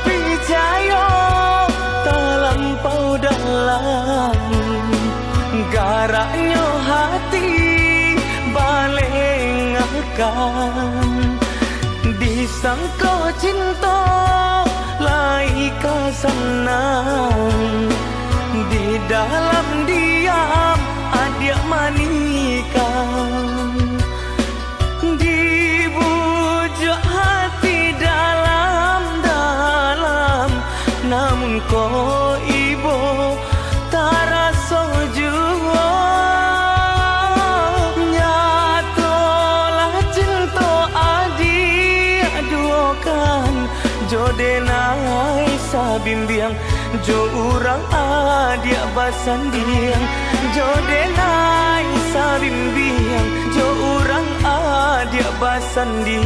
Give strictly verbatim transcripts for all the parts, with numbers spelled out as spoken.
Picayo talampau dalam, garaknyo hati balengakan. Disangko cinto lai ka sanang, di dalam diam adiak manikah. Dibujuak hati dalam-dalam, namun kok ibo taraso juo. Nyatolah cinto adiak duokan, jo denai sabimbiang, jo urang adiak basandiang, jo denai sabimbiang, jo urang adiak basandiang.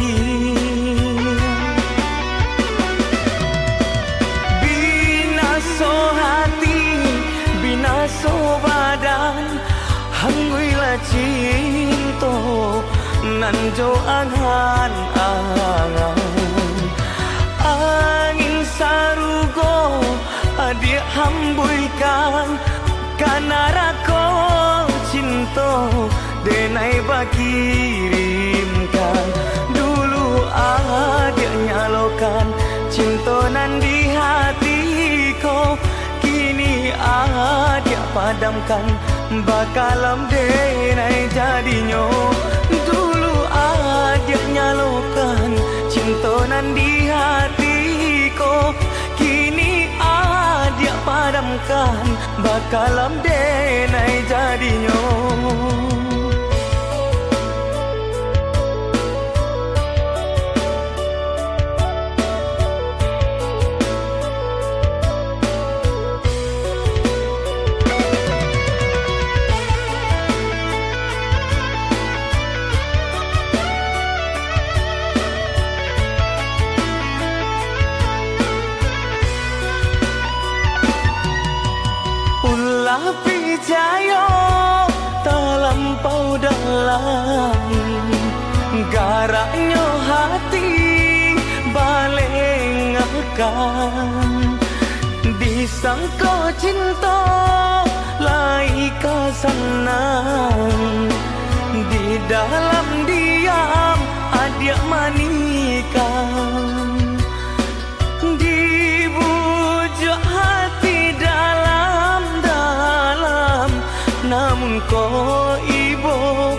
Binaso hati, binaso badan, hangguilah cinto nan jo angan-angan. Angin sarugo adiak hambuikan, ka narako cinto denai bakirimkan. Dulu adiak nyalokan cinto nan di hati ko, kini adiak padamkan. Bakalam denai jadinyo, dulu adiak nyalokan cinto nan di hati ko, kini adiak padamkan. Bakalam denai jadinyo. Ulah picayo talampau dalam, garaknyo hati balengakan. Disangko cinto lai ka sanang, di dalam diam adiak manikah. Dibujuak hati dalam-dalam, namun kok ibo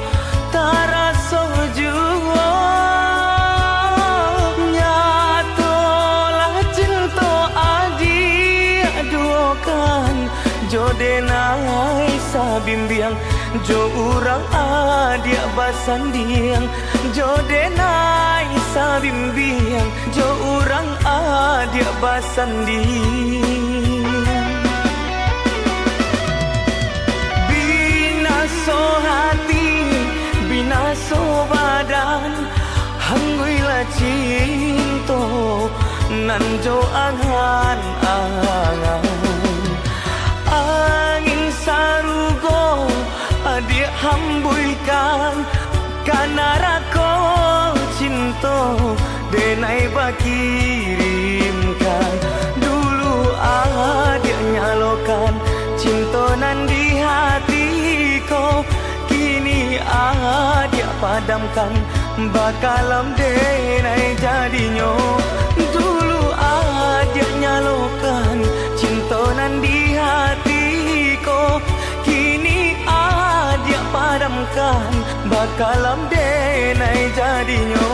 taraso juo. Nyatolah cinto adiak duokan, jo denai sabimbiang, jo urang adiak basandiang, jo denai sabimbiang, jo urang adiak basandiang. Binaso hati, binaso badan, hangguilah cinto nan jo angan-angan. Angin sarugo adiak hambuikan, ka narako cinto denai bakirimkan. Dulu adiak nyalokan cinto nan di hati ko, kini adiak padamkan. Bakalam denai jadinyo, dulu adiak nyalokan cinto nan di hati ko, kini adiak padamkan. Bakalam denai jadinyo.